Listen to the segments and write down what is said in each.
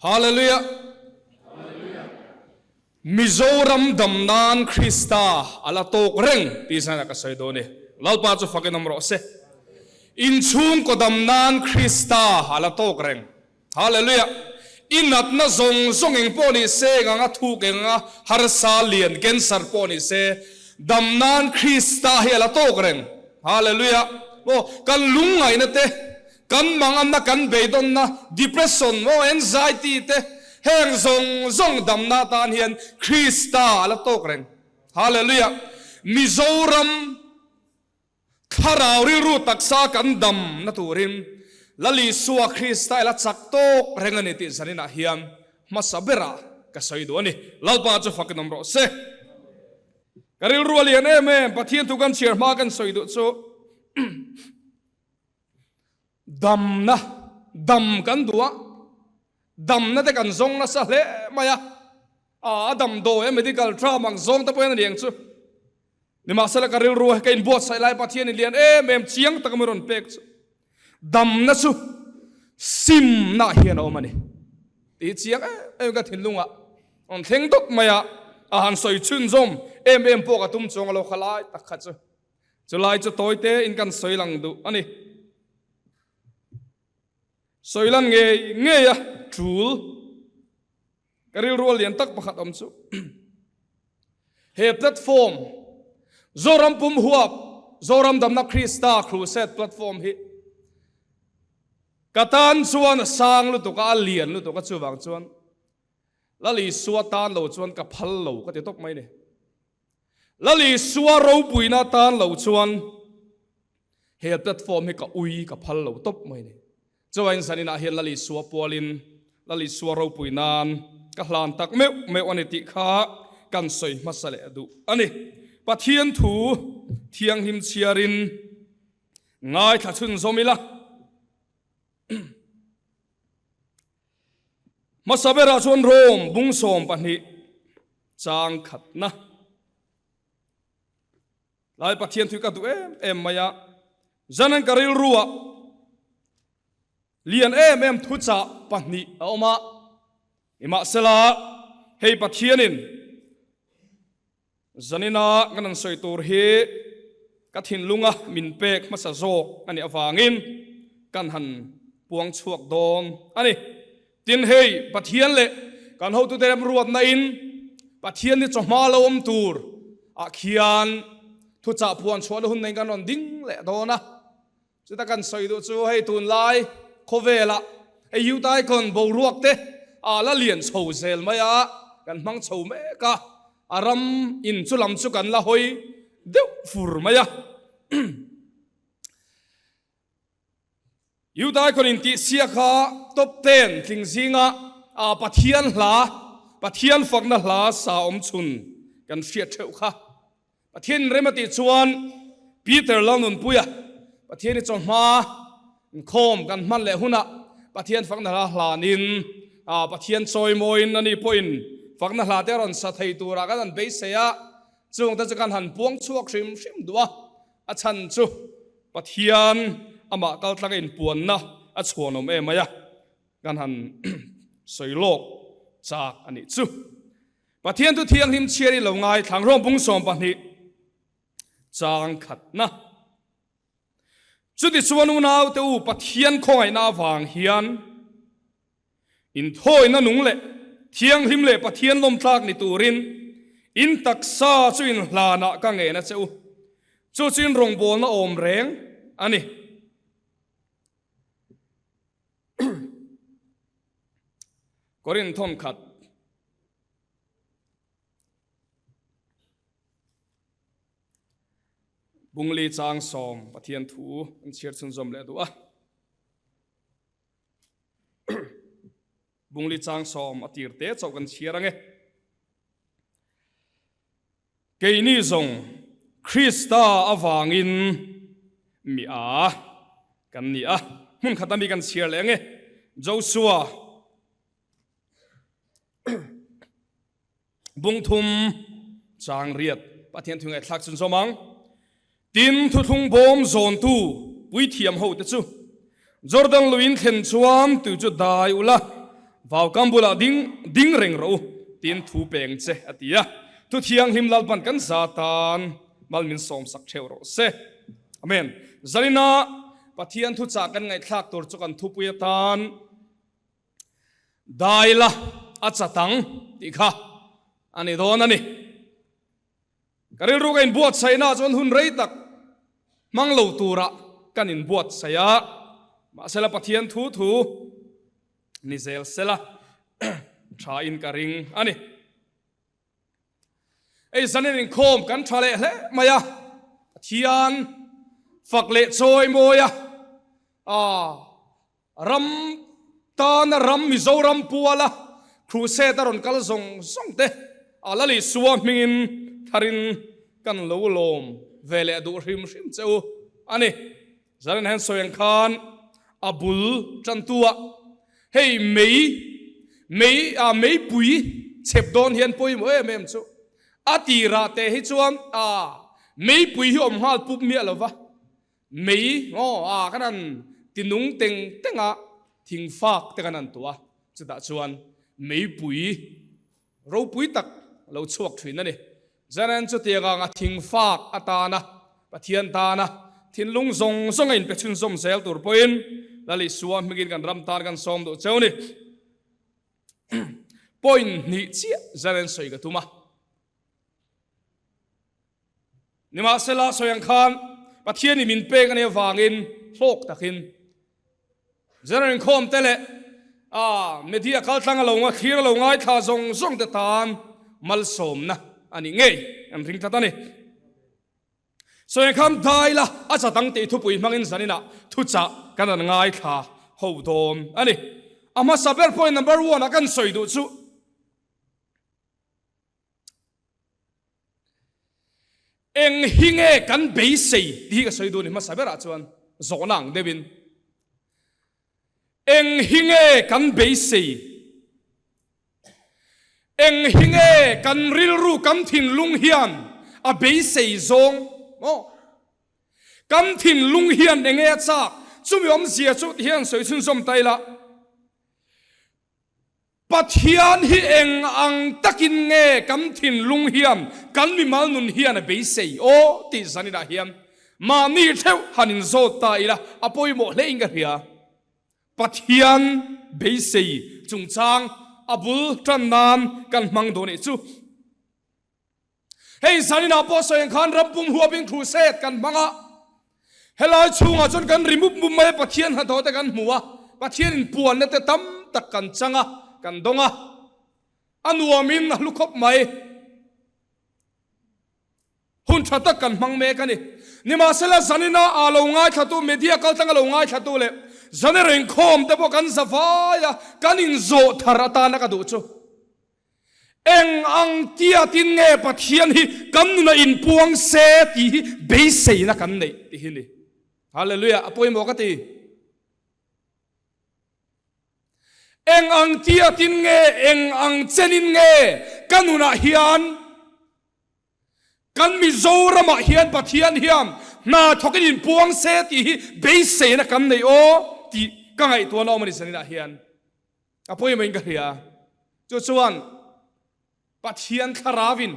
Hallelujah! Mizoram dam nan Krista a la tawk reng tih zan ah ka sawi dawn e. Lalpa chu fakin awm rawh se. Inchhungkaw dam nan Krista a la tawk reng. Hallelujah! I natna zawng zawng eng pawh ni se, eng anga thuk, eng anga harsa lian, cancer pawh ni se, dam nan Krista hi a la tawk reng. Hallelujah! Maw, kan lungngaihna te, kan manganna, kan beidawnna, depression, maw, anxiety te, heng zawng zawng damna atan hian Krista a la tawk reng. Hallelujah! Mizoram. Thlarau rilru taksa kan dam na turin Lal Isua Krista ila chak tawk reng a ni tih zaninah hian hmasa berah ka sawi duh a ni. Lalpa chu fakin awm rawh se. Ka rilru a lian em em, Pathian thu kan chhiar hma kan sawi duh chu damna, dam kan duh a, damna te kan zawng nasa hle mai a, a damdawi a medical term ang zawng te pawhin a ni ang chu. Nimahsela ka rilru a ka inbuatsaih lai Pathian in lian em em chiang taka min rawn pek chu damna chu simna hian a awm a ni tih chiang em em ka thinlungah rawn thleng dawt mai a, a han sawi chhunzawm em em pawh ka tum chuang a lo kha lai tak kha chu chulai chu tawite in kan sawi lang duh a ni. Sawi lan ngei ngei a tul. Ka rilru a lian tak pakhat awm chu he platform Zoram pum huap Zoram Damna Krista Crusade platform hi ka tan chuan a sang lutuk a, a lian lutuk a, chuvang chuan Lal Isua tan lo chuan ka phal lo ka ti tawp mai ni. Lal Isua ropuina tan lo chuan he platform hi ka ui ka phal lo tawp mai ni. Chuain zaninah hian Lal Isua pualin Lal Isua ropui nan ka hlan tak meuh meuh a ni tih kha kan sawi hmasa leh duh a ni. Pathian thu thianghlim chhiarin ngaithla chhunzawm ila. Hmasa berah chuan Rom bungsawm pahnih chang khatna. Lai Pathian thui ka duh em em mai a, zan an ka rilruah lian em em thuchah pahnih a awm a, nimahsela hei Pathianin zanina kan han sawi tur hi ka thinlunga min pek hmasa zawk a nih avangin kan han puang chhuak dawn a ni. Tin hei Pathian leh kan hotute remruatna in Pathian ni chawhma lo awm tur ah khian thuchah phuan chhuahna hun nei kan rawn ding leh dawn a. Chuta kan sawi duh chu hei tunlai khawvelah hei Youth Icon boruak te ah la lian chho zel mai a, kan hmang chho mek a, a ram in chu lam chu kan la hawi deuh fur mai a. Youth Icon intihsiak kha top ten tling zinga ah Pathian hla, Pathian fakna hla sa awm chhun kan hriat theuh kha. Pathian inrem a tih chuan Peter Lalnunpuia Pathian i chawhma inkhawm kan hman leh hunah Pathian fakna hla hlanin ah Pathian chawimawiin ani pawhin fakna hla te a rawn sa thei turah kan han beisei a, chungte chu kan han puang chhuak hrim hrim duh a. A chhan chu Pathian amah kaltlanga inpuanna a chhuanawm em mai a, kan han sawi lawk chak a nih chu. Pathian thu thianghlim chhiar i lo ngai thlang rawng pung 12 chang khatna. Chutichuan unaute u Pathian khawngaihna avang hian Inthawina nung leh thianghlim leh Pathian lawmtlak ni turin in taksa chu in hlanah ka ngen a che u. Chu chu in rawngbawlna awm reng a ni. Korinth thawnkhat. Bungli chang sawm Pathian thu an chhiar chhunzawm leh duh a. Bungli chang sawm a tir te chauh kan chhiar ange. Keini zawng Krista avangin mi a kan ni a, hmun khata mi kan chhiar leh ange. Joshua Bungthum chang riat Pathian thu ngaihthlak chun zawm ang. Tin, thuthlung bawm zawntu puithiam ho te chu Jordan luiin thlen chuan tui chu dai ula. Vaukam bulah ding ding reng rawh u, tiin thu peng che, a ti a. Thu thianghlim Lalpan kan za tan mal min sawmsak theuh rawh se. Amen. Zalina Pathian thuchah kan ngaihthlak tur chu kan thupui atan Daila a chat ang tih kha a ni dawn a ni. Ka rilru ka inbuatsaihna chuan hun rei tak hmang lo turah kan inbuatsaih a, mahsela Pathian thu thu ni zel sela thain ka ring a ni. Ei zanin inkhawm kan tha leh hle mai a, Pathian fak leh chawi mawi a, Ram tana ram Mizoram puala Crusade a rawn kal zawng zawng te a la Isua hmingin tharin kan lo lawm ve leh duh hrim hrim che u a ni. Zanin hian sawi ang khan a bul tantu ah hei mei mei ah meipui chhep dawn hian pawimawh em em chu a tirah te hi chuan a meipui hi awm nghal pup miah lova Mei aw a kan han ti nung teng teng a, thing fak te kan han tuah a, chutah chuan meipui ropui tak a lo chhuak thin a ni. Zanen chutiang anga thing fak atana Pathian tana thinlung zawng zawng a inpe chhunzawm zel tur pawhin Lal Isua hmingin kan ram tan kan sawm duh cheu ni. Point hnih chiah zanen sawi ka tum a. Nimahsela, sawi ang khan Pathianin min pek a nih avangin hlawk takin General inkhawm te leh media kaltlang a lo thlir a lo ngaithla zawng zawng te tan malsawmna a nih ngei an ring tlat a ni. Sawi ang khan dai la a chat ang tih thupui hmangin zaninah thuchah kan han ngaithla ho dawn a ni. A hmasa ber point number one ah kan sawi duh chu, Eng hi nge kan beisei tih hi ka sawi duh ni hmasa berah chuan zawhna ang deuhin eng hi nge kan beisei, eng hi nge kan rilru kan thinlung hian a beisei zawng maw? Kan thinlung hian eng nge a chak? Chumi awmzia chu ti hian sawi chhunzawm ta ila. Pathian hi eng ang takin nge kan thinlung hian, kan mimal nun hian a beisei aw tih zaninah hian mahni theuh han inzawt ta ila a pawimawh hlein ka hria. Pathian beisei chungchang a bul tan nan kan hmang dawn nih chu. Hei zaninah pawh sawi ang khan ram pum huapin crusade kan hmang a, helai chhungah chuan kan ri mup mup mai a, Pathian hnathawh te kan hmu a, Pathian inpuanna te tam tak kan chang a, kan dawng a, a nuamin a hlu khawp mai. Hun tha tak kan hmang mek a ni. Nimahsela zanina aa lo ngaithlatu, media kaltlang a lo ngaithlatu leh zane rengkhawm te pawh kan za vai a, kan inzawh thar atana ka duh chu. Eng ang tiatin nge Pathian hi kan nunah inpuang se tih hi beiseina kan neih tih hi ni. Hallelujah, a pawimawh ka ti. Eng ang tiatin nge, eng ang chenin nge ka nunah hian kan Mizoramah hian Pathian hian hna thawkin inpuang se tih hi beiseina kan neih aw tih ka ngaihtuahna awm a ni zaninah hian. A pawimawhin ka hria. Chu chuan Pathian thlarauin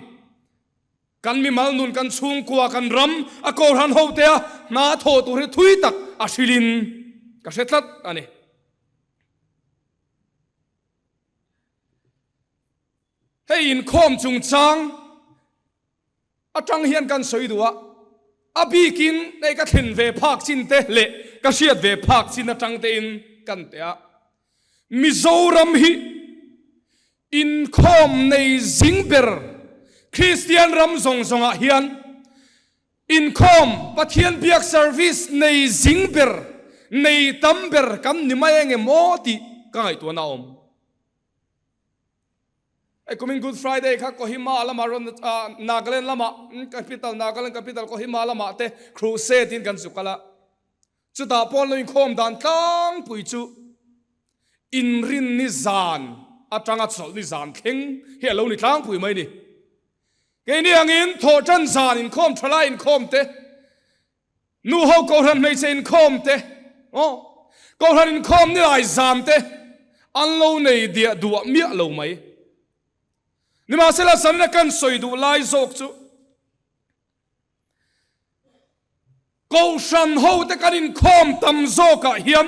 kan mimal nun, kan chhungkua, kan ram, a kohhran hotea hna thawh tur hi thui tak a hrilhin ka hre tlat a ni. Hei inkhawm chungchang atang hian kan sawi duh a, a bikin hei ka thlen ve phak chin te leh ka hriat ve phak chin atang tein kan teh a, Mizoram hi inkhawm nei zing ber Kristian ram zawng zawngah hian inkhawm Pathian biak service nei zing ber nei tam ber kan ni mai engemaw tih ka ngaihtuahna a awm. Hei kumin Good Friday kha Kohima lamah rawn Nagaland lamah capital Nagaland capital Kohima lamah te crusade in kan zu kal a. Chutah pawh lo inkhawm dan tlangpui chu inrinni zan atanga chawlhni zan thleng hi a lo ni tlangpui mai ni. Keini angin thawhtan zan inkhawm thalai inkhawm te Nu ho Kohhran hmeichhe inkhawm te, aw, Kohhran inkhawm ni lai zam te, An lo nei diah duah miah lo mai. Nimahsela zanina kan sawi duh lai zawk chu Kohhran hote kan inkhawm tam zawkah hian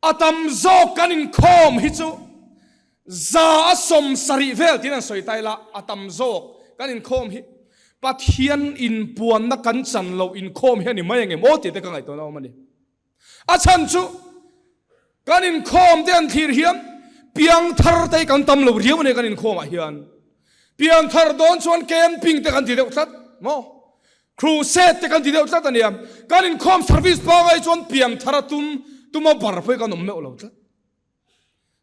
a tam zawk kan inkhawm hi chu 170 vel tiin an sawi ta ila a tam zawk kan inkhawm hi Pathian inpuanna kan chan loh inkhawm hi a ni mai ang em aw tih te ka ngaihtuahna awm a ni. A chhan chu kan inkhawm te an thlir hian piangthar te hi kan tam lo riau a ni kan inkhawmah hian. Piangthar dawn chuan camping te kan ti deuh tlat maw? Crusade te kan ti deuh tlat a nia. Kan inkhawm service pangai chuan piangthar a tum tuma bar pawh hi kan awm meuh lo tlat.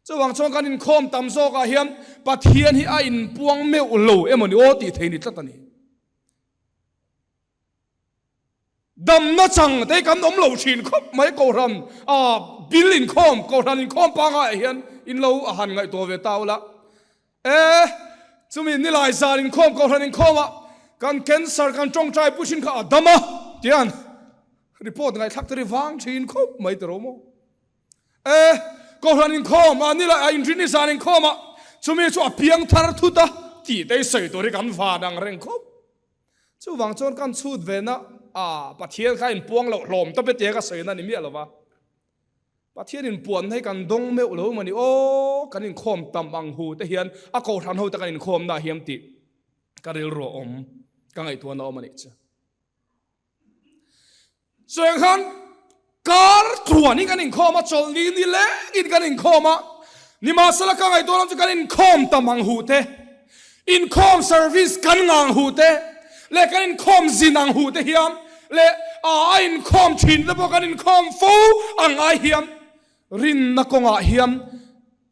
Chuvang chuan kan inkhawm tam zawkah hian Pathian hi a inpuang meuh lo emaw ni aw tih thei ni tlat a ni. Damna chang te kan awm lo thin khawp mai Kohhran a bil inkhawm Kohhran inkhawm pangai ah hian in lo a han ngaihtuah ve ta ula e chumi nilai zan inkhawm Kohhran inkhawm ah kan cancer kan tawngtai pu thin kha a dam a tian report ngaihthlak te ri vang thin khawp mai tiro maw e Kohhran inkhawm ah nilai ah inrini zan inkhawm ah chumi chu a piang thar thut a tih te sawi tur hi kan van ang reng khawp. Chuvang chuan kan chhut ve na a Pathian kha inpuang loh hlawm tawp e tia ka sawi na ni miah lo va. Pathian inpuan na hi kan dawng meuh lo mawni aw, kan inkhawm tam ang hu te hian a kohhran ho te kan inkhawm na hiam tih ka rilru a awm, ka ngaihtuahna a awm a nih chu. Chuang khan kar tluanin kan inkhawm a, chawlhni ni lengin kan inkhawm a, nimahsela ka ngaihtuah lam chu kan inkhawm tam ang huh te, inkhawm service kan ngang huh te, leh kan inkhawm zin ang huh te hian leh a a inkhawm thin te pawh kan inkhawm fo ang ai hian rinna kawngah hian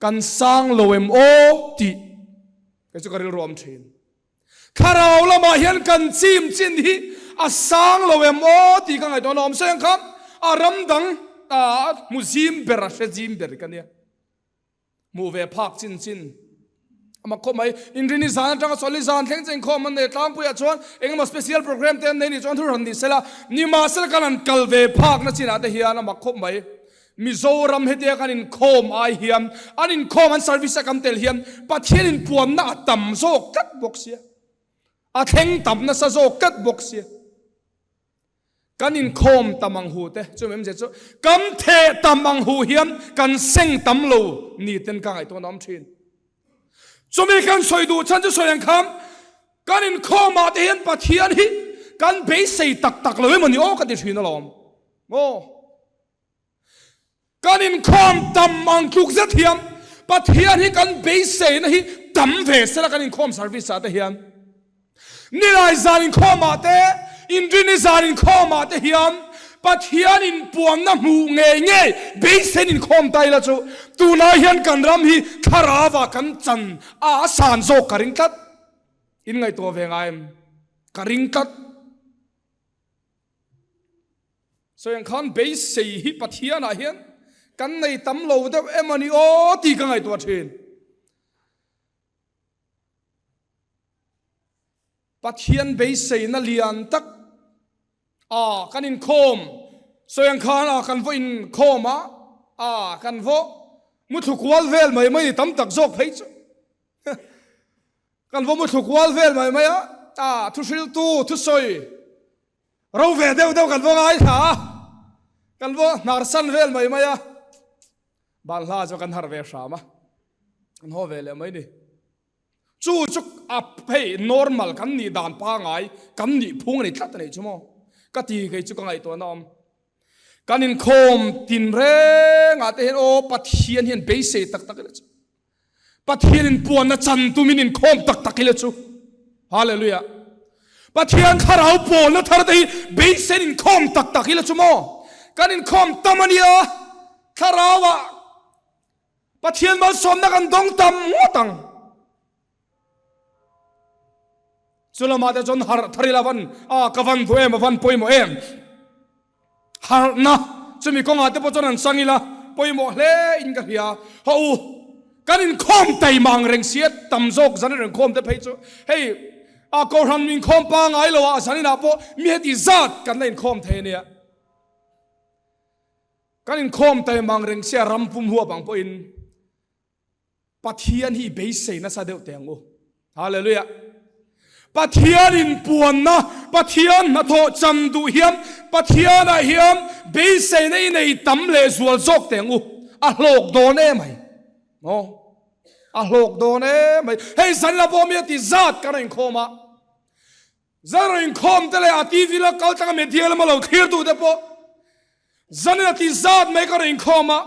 kan sang lo em aw tih kei chu ka rilru a awm thin. Thlarau lamah hian kan chim chin hi a sang lo em aw tih ka ngaihtuah a, awm seng kha a ram dang a hmu zim ber a hre zim ber ka nia. Hmuh ve phak chin chin a mak khawp mai. Inrini zan atanga Chawlhni zan thleng che inkhawm an nei tlangpuiah chuan engemaw special program te an nei nih chuan thu hran ni sela, nimahsela kan han kal ve phakna chinah te hian a mak khawp mai. Mizoram hetia kan inkhawm ai hian an inkhawm an service a kan tel hian Pathian inpuanna a tam zawk tlat bawk sia, a thleng tam nasa zawk tlat bawk sia. Kan inkhawm tam ang hu te chu mem zia chu kan theh tam ang hu hian kan seng tam lo ni ten ka ngaihtuahna awm thin. Chumi kan sawi duh chhan chu sawi ang khan kan inkhawm ah te hian Pathian hi kan beisei tak tak lo emaw ni aw ka ti thin alawm. Aw. Kan inkhawm tam ang tluk zet hian Pathian hi kan beiseina hi tam ve sela kan inkhawm service ah te hian Nilai zan inkhawm ah te Inrini zan inkhawm ah te hian Pathian inpuanna hmuh ngei ngei beisein inkhawm ta ila chu tunai hian kan ram hi thlarau ah kan chan a a san zawk ka ring tlat. In ngaihtuah ve ngai em? Ka ring tlat. Sawiang khan beisei hi Pathianah hian kan nei tam lo deuh em a ni aw tih ka ngaihtuah thin. Pathian beiseina lian tak a kan inkhawm sawiang khan a kan vaw inkhawm a, a kan vaw muthlu kual vel mai mai ni tam tak zawk phei chu. Kan vaw muthlu kual vel mai mai a, a thuhriltu thusawi Ro ve deuh deuh kan va ngaithla a, kan va hnar san vel mai mai a, ban hla chu kan harh ve hram a, kan haw ve leh mai ni. Chu chu a hei normal kan nih dan pangai kan nih phung a ni tlat a nih chu maw? Ka ti kei chu ka ngaihtuahna awm. Kan inkhawm tin rengah te hian aw Pathian hian beisei tak tak ila chu. Pathian in puanna chan tumin inkhawm tak tak ila chu. Hallelujah. Pathian thlarau pawlna thar te hi beisein inkhawm tak tak ila chu maw? Kan inkhawm tam a nia, thlarau ah Pathian malsawmna kan dawng tam ngawt ang. Chu lamah te chuan harh thar ila van a ka van duh em a van pawimawh em harhna chumi kawngah te pawh chuan an chang ila pawimawh hle in ka hria haw u kan inkhawm taimang reng sia tam zawk zan reng khawm te phei chu hei a kohhran inkhawm pangai lo ah zaninah pawh mi heti zat kan la inkhawm thei ania. Kan inkhawm taim ang reng sia ram pum huap ang pawhin Pathian hi i beisei nasa deuh teh ang u. Hallelujah. Pathian inpuanna, Pathian hnathawh cham duh hian Pathianah hian beiseina i nei tam leh zual zawk teh ang u. A hlawk dawn em ai. Maw? A hlawk dawn em ai. Hei zan la pawh mi a ti zat kan inkhawm a. Zan rawn inkhawm te leh a TV la kal tlang a media lama lo thlir duh te pawh zanin a ti zat mai ka rawn inkhawm a.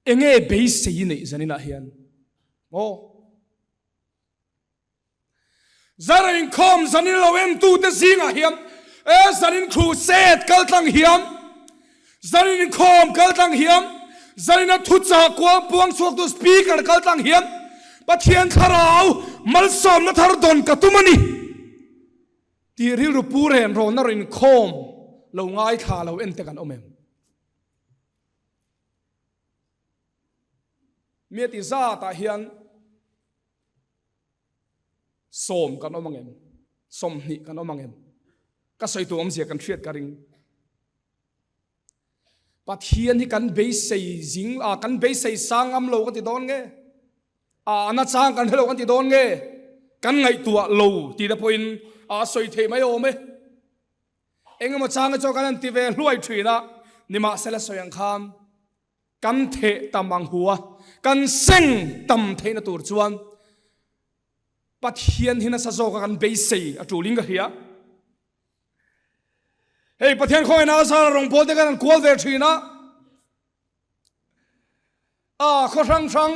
Enge beisei i neih zaninah hian maw? Zan rawn inkhawm zanin lo entute zingah hian e zanin crusade kal tlang hian zanin inkhawm kal tlang hian zanina thuchah kuang puang chhuaktu speaker kal tlang hian Pathian thlarau malsawmna thar dawn ka tum a ni tih rilru pu ren rawn a rawn inkhawm lo ngaithla lo en te kan awm em? Mi a ti zatah hian sawm kan awm ang em? 20 kan awm ang em? Ka sawi tu awmzia kan hriat ka ring. Pathian hi kan beisei zing a, kan beisei sang ngam lo ka ti dawn nge? A na chang kan hre lo kan ti dawn nge? Kan ngaihtuah lo tih te pawhin a sawi theih mai awm e. Engemaw chang hi chuan kan han ti ve hluai thin a, nimahsela sawi ang khan kan theh tam ang hu a, kan seng tam theihna tur chuan Pathian hi nasa zawka kan beisei a tulin ka hria. Hei Pathian khawngaihna a zara rawngbawl te kan han kual ve thin a, a khaw hrang hrang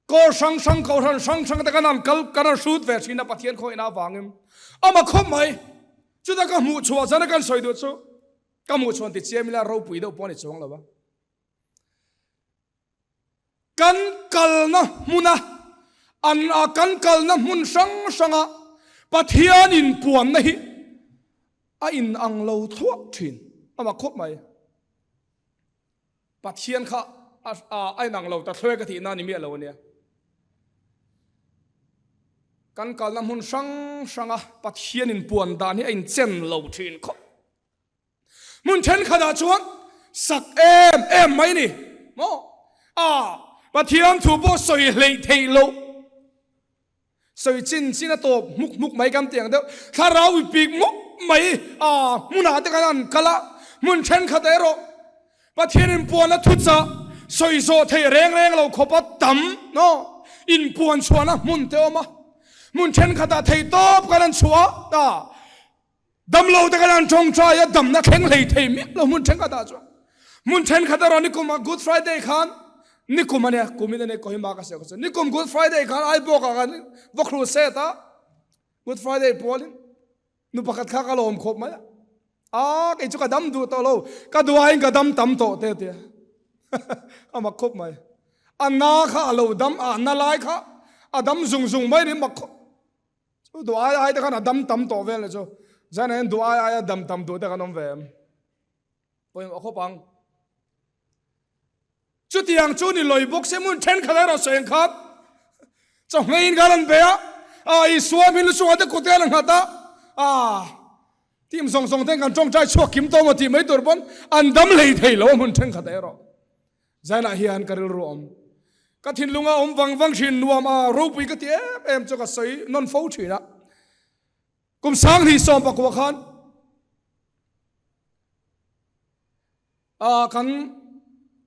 Kawr hrang hrang, kohhran hrang hrang te kan han kal, kan han hrut ve thin a Pathian khawihna avangin. Ama khawp mai, chuta ka hmuh chhuah zan a kan sawi duh chu, ka hmuh chhuan ti chiam ila ropui deuh pawh a ni chuang lo a. Kan kalna hmuna, an a kan kalna hmun hrang hranga Pathian inpuanna hi a inang lo thluah thin. Ama khawp mai. Pathian kha a inang lo ta thluai ka tihna a ni miah lo a nia. Kan kalna hmun hrang hranga Pathian inpuan dan hi a inchen lo thin khawp. Hmun thenkhatah chuan sak em em mai ni maw? A Pathian thu pawh sawi hleih theih loh. Sawi chin chin a tawp hmuk hmuk mai kan tiang deuh. Thlarau i pik mup mai a hmunah te khan an kal a, hmun thenkhat erawh Pathian inpuanna thuchah sawi zawh theih reng reng lo khawpa tam no inpuan chhuahna hmun te awm a, hmun thenkhatah theihtawp kan an chhuah a, Damlo te khan an tawngtai a, damna thleng hlei thei miah lo hmun thenkhatah chuan. Hmun thenkhat erawh nikum a Good Friday khan nikum a nia, kumin a nia Kohima ka sawi kha chu. Nikum Good Friday khan Aibawkah khan va crusade a, Good Friday pualin nu pakhat kha ka lawm khawp mai a. A kei chu ka dam duh tawh lo, ka duaiin ka dam tam tawh te a tia. A mak khawp mai. A na kha a lo dam, a na lai kha a dam zung zung mai ni mak khawp. Chu duh ai ai te khan a dam tam tawh vel le chu. Zan hian duh ai ai a dam tam duh te kan awm ve em? Pawimawh khawp ang. Chutiang chu ni loi bawk se hmun thenkhat erawh sawi ang khan chawhmeiin khan an be a, a Isua hming lu chungah te kut te an nghat a, a team zawng zawng ten kan tawngtai chhuak kim tawh maw tih mai tur pawn an dam hlei thei lo a hmun thenkhat erawh. Zainah hian ka rilru a awm. Ka thinlunga awm vang vang thin nuam a, ropui ka ti em em chu ka sawi nawn fo thin a. Kum 2019 khan a kan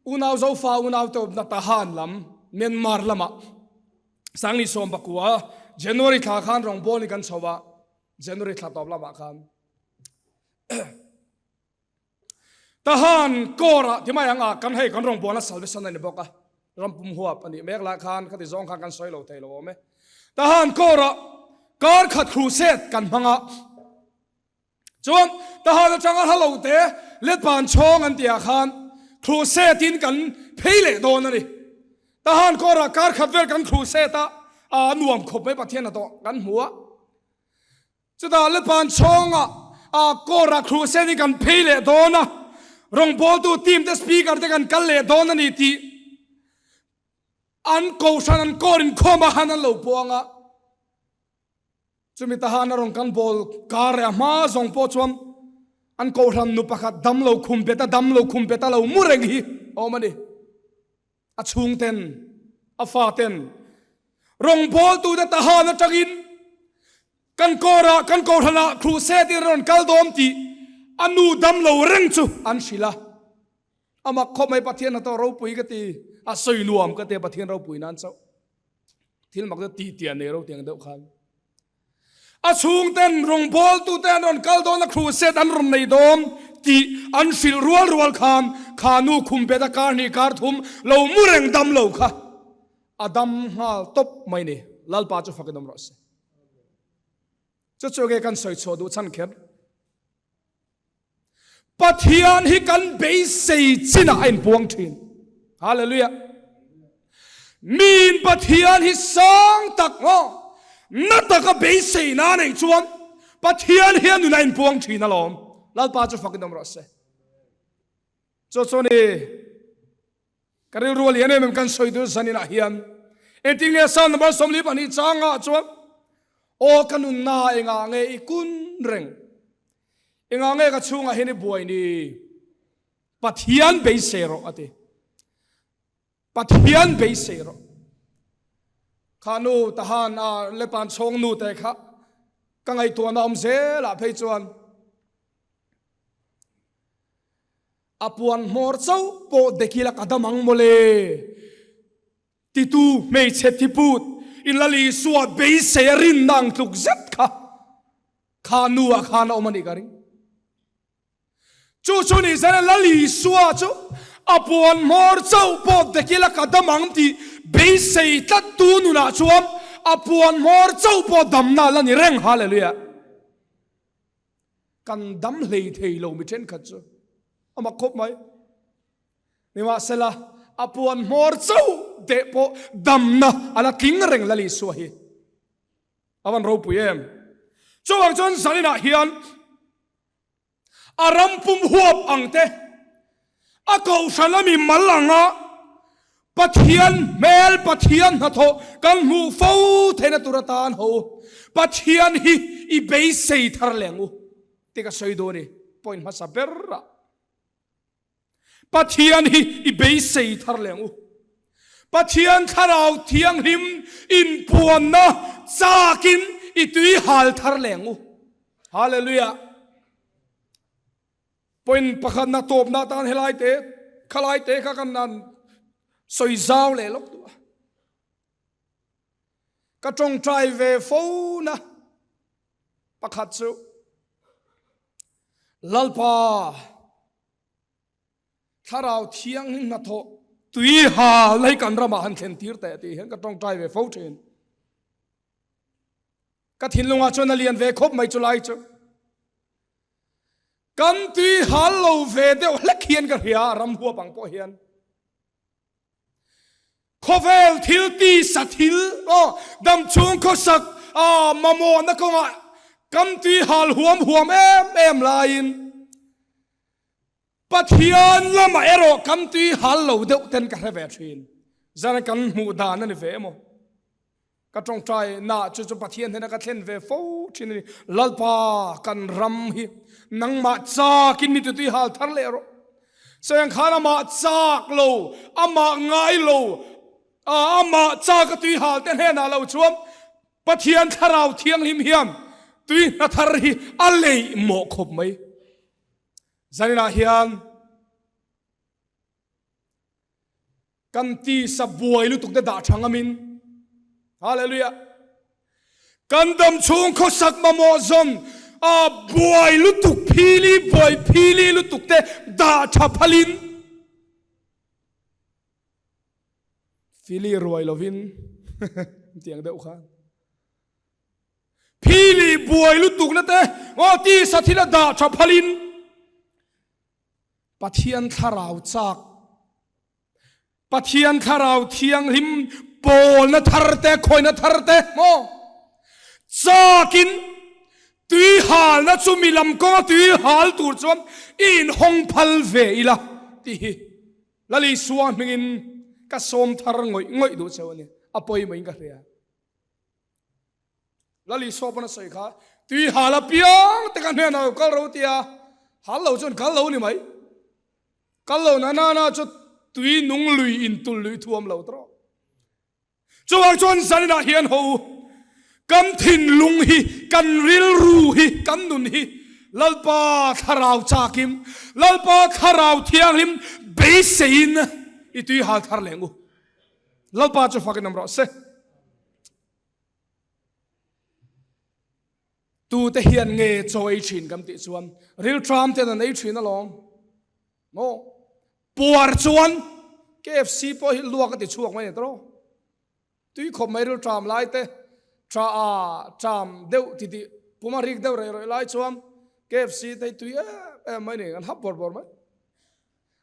unau Zofa unau te awmna Tahan lam Myanmar lamah 2019 January thla khan rawngbawl ni kan chho a, January thla tawp lamah khan. Tahan kawrah ti mai ang a, kan hei kan rawngbawlna salvation a ni bawk a, rampum huap a nih mek lai khan khati zawng khan kan sawi lo thei lo awm e. Tahan kawrah kar khat crusade kan hmang a, chuan Tahan atanga hla lo te letpan chhawng an tihah khan crusade in kan phei leh dawn a ni. Tahan kawrah kar khat vel kan crusade a, a nuam khawp mai Pathian hnathawh kan hmu a. Chutah Lepan chhawngah a kawrah crusade in kan phei leh dawn a, rawngbawltu team te speaker te kan kal leh dawn a ni tih an kohhran an kawr inkhawmah khan an lo puang a. Chumi tahan a rawn kan bawl kar leh a hma zawng pawh chuan. An kohhran nu pakhat damlo khum bet a damlo khum bet a lo mu reng hi a awm a ni. A chhungten, a faten, rawngbawltute tahan atangin kan kawrah, kan kohhranah crusade in rawn kal dawn tih a nu damlo reng chu an hrilh a. A mak khawp mai Pathian hnathawh ropui ka ti, a sawi nuam ka ti a Pathian ropui nan chauh. Thil mak deuh tih tiah nei ro tiang deuh khan. A chhungten rawngbawltute an rawn kal dawn a, crusade an rawn nei dawn tih an hrilh rual rual khan kha nu khum bet a kar hnih kar thum lo mu reng dam lo kha a dam nghal tawp mai ni. Lalpa chu fakin awm rawh se. Chu chu nge kan sawi chhuah duh chhan kher? Pathian hi kan beisei chinah a inpuang thin. Hallelujah. Miin Pathian hi sang tak maw na taka beisei na neih chuan Pathian hi a nun a inpuang thin alawm. Lalpa chu fakin awm rawh se. Chu chu ni Ka rilru a lian em em kan sawi tur zaninah hian engtin nge Psalm number 42 changah chuan Aw ka nunna engah nge i kun reng? Engah nge ka chhungah hian i buai ni? Pathian beisei rawh a ti. Pathian beisei rawh. Kha nu tahan a lepan chhawng nu te kha ka ngaihtuahna awm zelah phei chuan A puan hmawr chauh pawh dekila ka dam ang mawle titu hmeichhe thiput in Lal Isua beisei a rinna ang tluk zet kha kha nu ah khan a awm a nih ka ring. Chu chu ni zan Lal Isua chu a puan hmawr chauh pawh dekila ka dam ang tih beisei tlat tu nunah chuan a puan hmawr chauh pawh damna la ni reng. Hallelujah. Kan dam hlei thei lo mi thenkhat chu a mak khawp mai. Nimahsela, a puan hmawr chauh deh pawh damna a la tling reng Lal Isua hi a van ropui em. Chuvang chuan zaninah hian a ram pum huap ang te, a kohhran a mi mal anga Pathian hmel, Pathian hnathawh kan hmuh fo theihna tur atan ho Pathian hi i beisei thar leh ang u tih ka sawi dawn i point hmasa berah Pathian hi i beisei thar leh ang u. Pathian thlarau thianghlim inpuanna chakin i tui hal thar leh ang u. Hallelujah. Point pakhatna tawpna atan helai te khalai te kha kan nan sawi zau leh lawk duh a. Ka tawngtai ve fo na pakhat chu Lalpa thlarau thianghlim hnathawh tui hal na hi kan ramah han thlen tir teh tih hian ka tawngtai ve fo thin. Ka thinlungah chuan a lian ve khawp mai chu lai chu. Kan tui hal lo ve deuh hlek hian ka hria a, ram huap ang pawh hian. Khawvel thil tisa thil aw damchhung khawsak a mamawhna kawngah kan tui hal huam huam em em laiin Pathian lamah erawh kan tui hal lo deuh ten ka hre ve thin. Zan kan hmuh dan a ni ve emaw? Ka tawngtai na chu chu Pathian hnena ka thlen ve fo thin a ni. Lalpa kan ram hi nangmah chakin mi titui hal thar leh rawh. Sawiang khan amah chak lo, amah ngai lo, amah chak a tui hal te hnenah lo chuan Pathian thlarau thianghlim hian tui hna thar hi a leih mawh khawp mai. Zaninah hian kan tisa buai lutuk te dah tha ngamin Hallelujah kan dam chhung khawsak mamawh zawn a buai lutuk phili buai phili lutuk te dah tha phalin phili ruai lovin tiang deuh khan Phili buai lutukna te aw tisa thil a dah tha phalin Pathian thlarau chak, Pathian thlarau thianghlim pawlna thar te, khawina thar te maw chakin tui halna chu mi lam kawnga tui hal tur chuan i inhawng phal ve ila tih hi Lal Isua hmingin ka sawm thar ngawih ngawih duh cheu a ni, a pawimawhin ka hria. Lal Isua pawn a sawi kha, tui hal apiang te ka hnenah lo kal ro tia. Hal lo chuan kal lo ni mai. Kal lo na na na chu tui nung lui in tul lui thuam lo tawh. Chuvang chuan zaninah hian ho u, kan thinlung hi, kan rilru hi, kan nun hi Lalpa Thlarau chakim, Lalpa Thlarau Thianghlim beiseiin i tui hal thar leng u. Lalpa chu fakin awm rawh se. Tute hian nge chaw ei thin kan tih chuan rilṭam ten an ei thin alawm. Maw? Puar chuan KFC pawh hi luak a ti chhuak mai a ni tawh. Tui khawp mai rilṭam lai te ṭha a ṭam deuh ti tih pum a rik deuh reh rawih lai chuan KFC te hi tui em em mai a ni, an hap bawr bawr mai.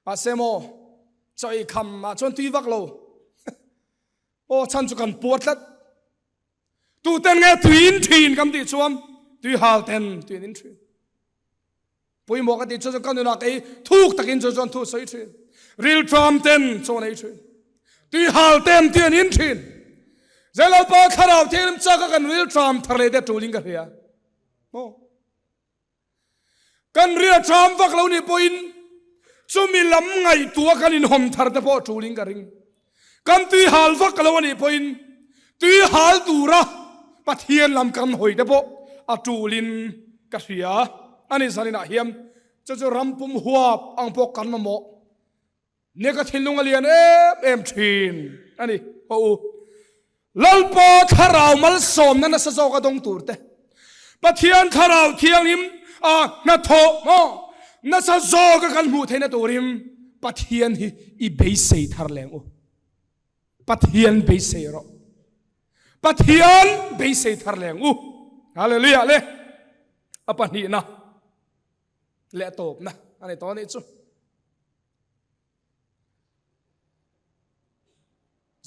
Mahse maw chaw ei kham ah chuan tui vak lo. Aw chhan chu kan puar tlat. Tuten nge tui in thin kan tih chuan tui hal ten tui an in thin. Pawimawh ka tih chu chu ka nunah kei thuk takin chu chuan thu sawi thin. Rilṭam ten chaw an ei thin. Tui hal ten tui an in thin. Lalpa thlarau thianghlim chak a kan rilṭam thar leh te tulin ka hria. Maw? Kan ria ṭam vak lo nih pawhin chumi lam ngaihtuah kan inhawm thar te pawh ṭulin ka ring. Kan tui hal vak lo a nih pawhin tui hal tura Pathian lam kan hawi te pawh a ṭulin ka hria a ni. Zaninah hian chu chu ram pum huap ang pawh kan mamawh. Nia ka thinlung a lian em em thin a ni. Haw u, Lalpa thlarau malsawmna nasa zawk a dawng tur te, Pathian thlarau thianghlim a hnathawh maw nasa zawk a kan hmuh theihna turin Pathian hi i beisei thar leng u. Pathian beisei rawh. Pathian beisei thar leng u. Hallelujah le. A pahnihna leh a tawpna a ni tawh a nih chu.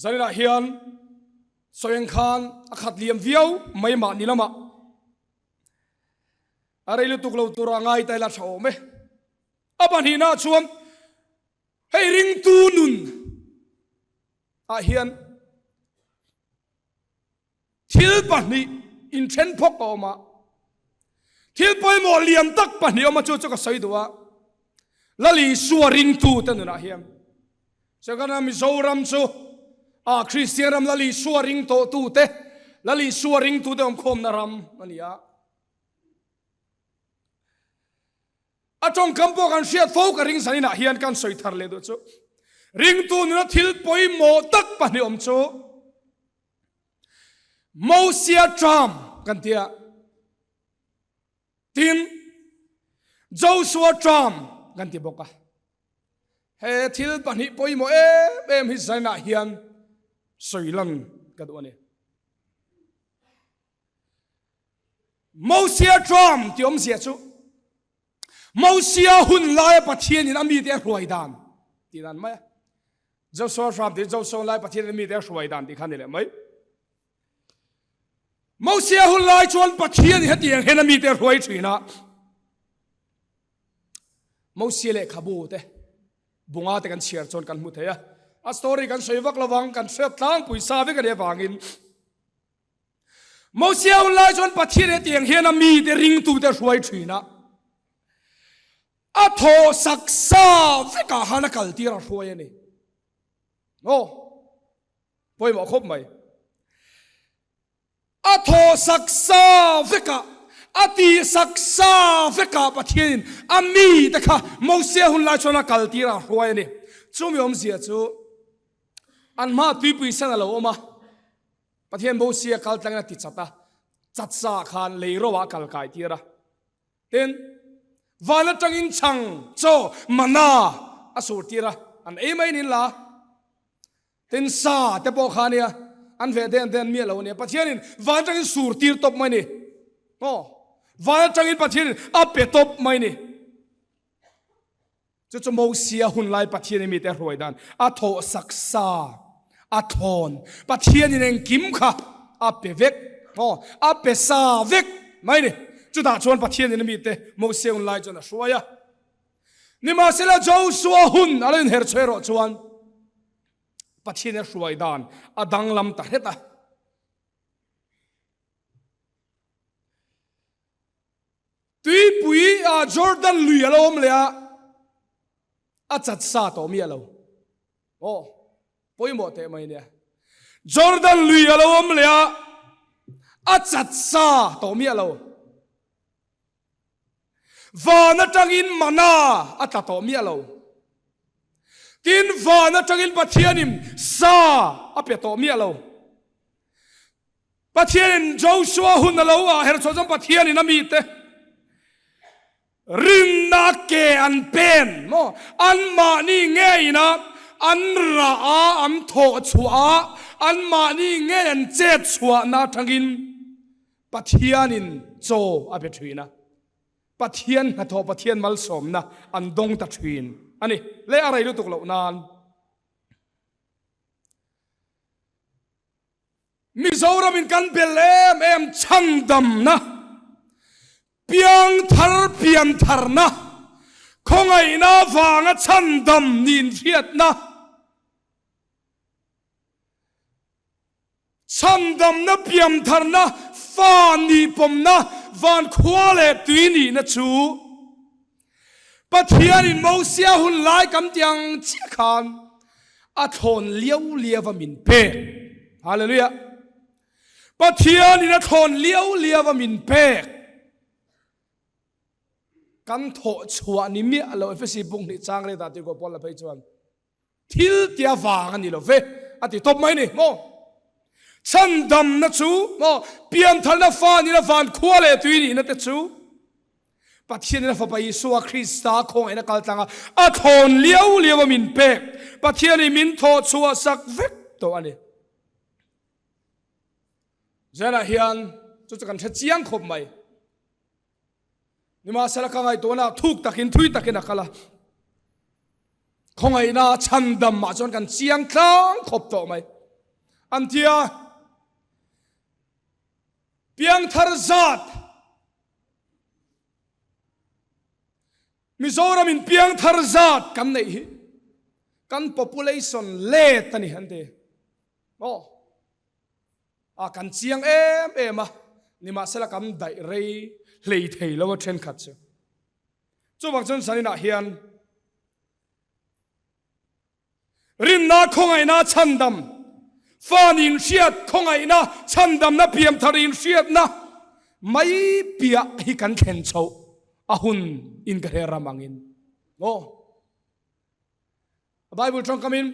Zaninah hian sawiang khan a khat liam viau mai mahni lamah a rei lutuk lo tura ngai ta ila tha awm e. A pahnihnaah chuan hei ringtu nun ah hian Thil pahnih inthen phawk a awm a, thil pawimawh lian tak pahnih a awm a, chu chu ka sawi duh a, Lal Isua ringtute nunah hian Second Mizoram chu a Kristian ram Lal Isua ring tawhtute, Lal Isua ringtute awmkhawmna ram a ni a. A tawngkam pawh kan hriat fo ka ring zaninah hian kan sawi thar leh duh chu ringtu nuna thil pawimawh tak pahnih awm chu Mosia term kan tia tin Joshua term kan ti bawk a he thil pahnih pawimawh em em hi zaninah hian sawi lan ka duh a ni. Mosia term tih awmzia chu Mosia hun laia Pathianin a mite a hruai dan tih dan mai a. Joshua term tih Joshua lai Pathianin a mite a hruai dan tih kha ni leh mai. Mosia hun lai chuan Pathianin hetiang hian a mite a hruai thin a. Mosia lehkhabu te bunga te kan chhiar chuan kan hmu thei a. A story kan sawi vak lovang kan hriat tlangpui sa vek a nih avangin Mosia hun lai chuan Pathian hetiang hian a mite ringtute hruai thin a, a thaw sak sa vekah khan a kaltir a hruai a ni. Aw, pawimawh khawp mai. A thaw sak sa vekah, a tih sak sa vekah Pathianin a mite kha Mosia hun lai chuan a kaltir a hruai a ni. Chumi awmzia chu an hmaah tuipui sen a lo awm a, Pathian Mosia kal tlangin a ti chat a, chat sa khan lei ro ah a kal kai tir a. Tin, van atangin chhang, chaw, mana a sur tir a, an ei mai niin la. Tin, sa te pawh kha nia, an veh den den miah lo a nia. Pathianin van atangin sur tir tawp mai ni. Aw, van atangin Pathianin a pe tawp mai ni. Chu chu Mosia hun lai Pathianin mite a hruai dan a thawh sak sa, a thlawn. Pathianin engkim kha a pe vek, aw, a pe sa vek mai ni. Chutah chuan Pathianin a mite Mosia hun lai chuan a hruai a. Nimahsela Josua hun a lo inher chhuah erawh chuan Pathianin a hruai dan a danglam ta hret a. Tuipui. Tuipui ah Jordan lui a lo awm leh a, a chat sa tawh miah lo. Aw, pawimawh teh mai nia. Jordan lui a lo awm leh a, a chat sa tawh miah lo. Van atangin mana a tla tawh miah lo. Tin, van atangin Pathianin sa a pe tawh miah lo. Pathianin Joshua hun a lo ah her chhuah chuan Pathianin a mite rinna ke an pen maw? Anmahni ngeina an rah a, an thawh chhuah a, anmahni ngei an chet chhuahna atangin Pathianin chaw a pe thin a. Pathian hnathawh, Pathian malsawmna an dawng ta thin a ni. Le a rei lutuk loh nan. Mizoram in kan bel em em chhandamna, piangthar piantharna, khawngaihna vanga chhandam niin hriatna, chhandamna piantharna, fa nih pawmna, vankhua leh tui nihna chu Pathianin Mosia hun lai kan ti ang chiah khan a thlawn liau liau a min pek. Hallelujah. Pathianin a thlawn liau liau a min pek. Kan thawh chhuah ni miah lo Efesi bung hnih chang reta tirhkoh Paul la phei chuan Thil tia vang a ni lo ve, a ti tawp mai ni maw? Chhandamna chu maw pianthalna fa nihna van khua leh tui nihna te chu Pathianin a Fapa Isua Krista khawngaihna kal tlanga a thawn liau liau a min pek Pathianin min thawh chhuah sak vek tawh a ni. Zelah hian chu chu kan hre chiang khawp mai. Nimahsela ka ngaihtuahna thuk takin thui takin a kal a, khawngaihna chhandam ah chuan kan chiang tlang khawp tawh mai. An ti a, Piangthar zat Mizoram in piangthar zat kan neih hi kan population let a ni an ti. Aw. A kan chiang em em a, nimahsela kan daih rei hlei thei lo a thenkhat chu. Chuvang chuan zaninah hian rinna khawngaihna chhandam, fa nin hriat khawngaihna chhandamna pianthar inhriatna mai piah hi kan thlen chhoh a hun in ka hre ram angin. Aw. Bible tawngkamin,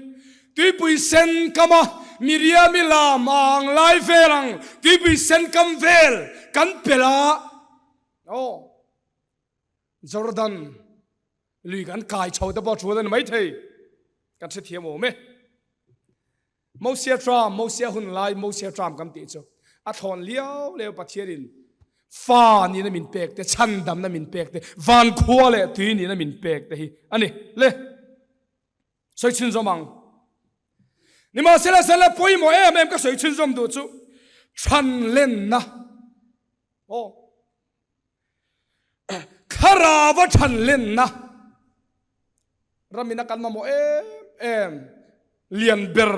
Tuipui sen kama Miriami lam a ang lai vel ang, tuipui sen kam vel kan pelh a, aw, Jordan lui kan kai chho te pawh a tul a ni maithei, kan hrethiam awm e. Mosia tram, Mosia hun lai Mosia tram kan tih chu a thlawn liau liau Pathianin fa nihna min pek te, chhandamna min pek te, van khua leh tui nihna min pek te hi a ni. Le sawi chhunzawm ang. Nimahsela zela pawimawh em em ka sawi chhunzawm duh chu chhanlenna. Aw. Thlarau a thanlenna ramina kan mamawh em em lian ber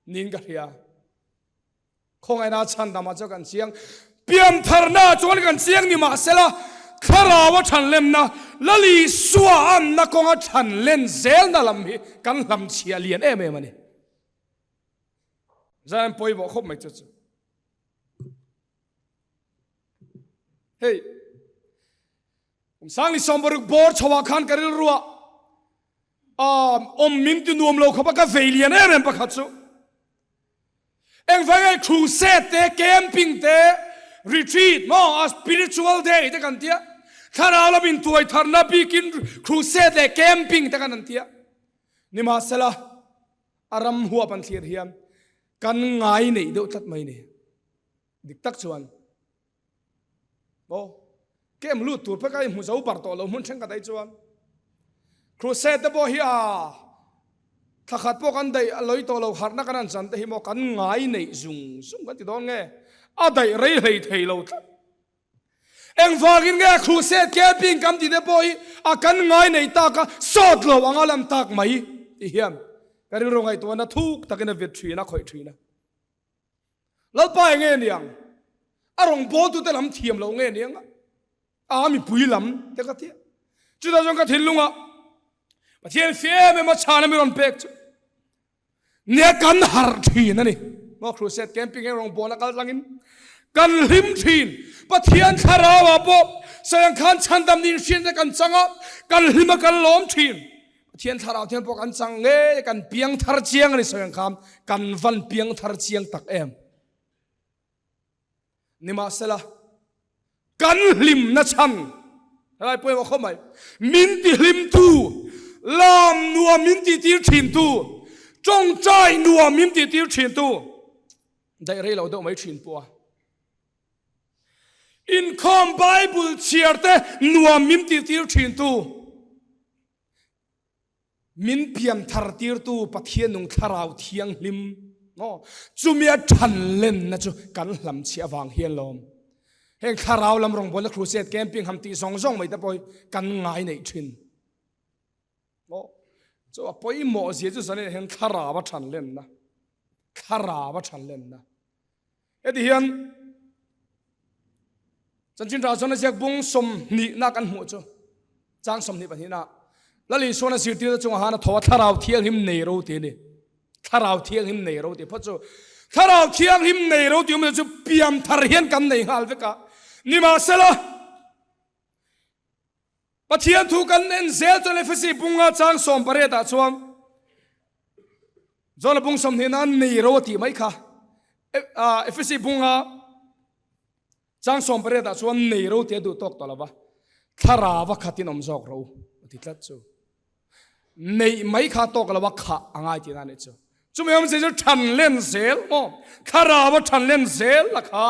niin ka hria. Khawngaihna chhandamah chuan kan chiang, piantharna chuan kan chiang ni mahsela thlarau a thanlenna Lal Isua anna kawnga thanlen zelna lam hi kan hlamchhiah lian em em a ni. Zan pawimawh khawp mai chu chu. Hei, kum sangli 70 bawr chhoah khan ka rilruah awm min ti nuam lo khawp a ka vei lian em em pakhat chu. Engvang nge crusade te, camping te, retreat maw, a spiritual day te kan tia. Thlarau lam intuai tharna bikin crusade leh camping te kan an tia. Nimahsela, a ram huap an thlir hian kan ngai neih deuh tlat mai ni. Dik tak chuan aw kem lut tur phek a i hmu zo bar tawh lo hmun thenkhat ai chuan crusade te pawh hi a thlakhat pawh kan daih a lawi tawh lo harhna kan han chan te hi maw kan ngai neih zung zung kan ti dawn nge a daih rei hlei thei lo tlat. Engvangin nge crusade camping kan tih te pawh hi a kan ngai nei tak a sawt lo anga lan tak mai tih hian ka rilru ngaihtuahna thuk takin a vir thin a khawih thin a. Lalpa eng nge niang? A rawngbawltute lam thiam lo nge niang a? A mipui lam te ka tia. Chutah chuan ka thinlungah Pathian fiam em a chhan a mi rawn pek chu nia kan harh thin a ni. Maw crusade camping he rawngbawlna kal tlangin kan hlim thin. Pathian thlarau ah pawh sayang khan chhandam nin hriatna kan chang a, kan hlim a kan lawm thin. Pathian thlarau thian pawh kan chang ngei kan piang thar chiang a ni sayang khan kan van piang thar chiang tak em. Nimahsela, kan hlimna chhan helai pawimawh khawp mai, min ti hlimtu, lam nuam min tih tir thintu, tawngtai nuam min tih tir thintu, daih rei lo deuh mai thin pawh a. Inkhawm Bible chhiar te nuam min tih tir thintu, Min pianthar tirtu Pathian nung Thlarau Thianghlim maw chumi a than lenna chu kan hlam chhiah avang hian lawm. Heng Thlarau lam rawngbawlna crusade camping ham tih zawng zawng mai te pawh hi kan ngai neih thin. Maw chu a pawimawh zia chu zanin hian Thlarau a than lenna Thlarau a than lenna. Heti hian chanchin tha chuan a ziak bung 20 na kan hmuh chu chang 22 na Lal Isuan a zirtir te chungah han a tho a thlarau thianghlim nei ro ti a ni. Thlarau thianghlim nei ro ti phawt chu thlarau thianghlim nei ro ti awm chu piam thar hian kan nei nghal vek a. Nimahsela Pathian thu kan en zel chuan Efesi bunga chang 18 ah chuan Jona bung 20 na an nei ro a tih mai kha. Efesi bunga chang 18 ah chuan nei ro tih a duh tawk tawh lo va, thlarau a khatin awm zawk ro a ti tlat chu. Neih mai kha tawk lo a khah a ngai tihna a nih chu. Chumi awmzia chu than len zel maw? Thlarau a than len zel la kha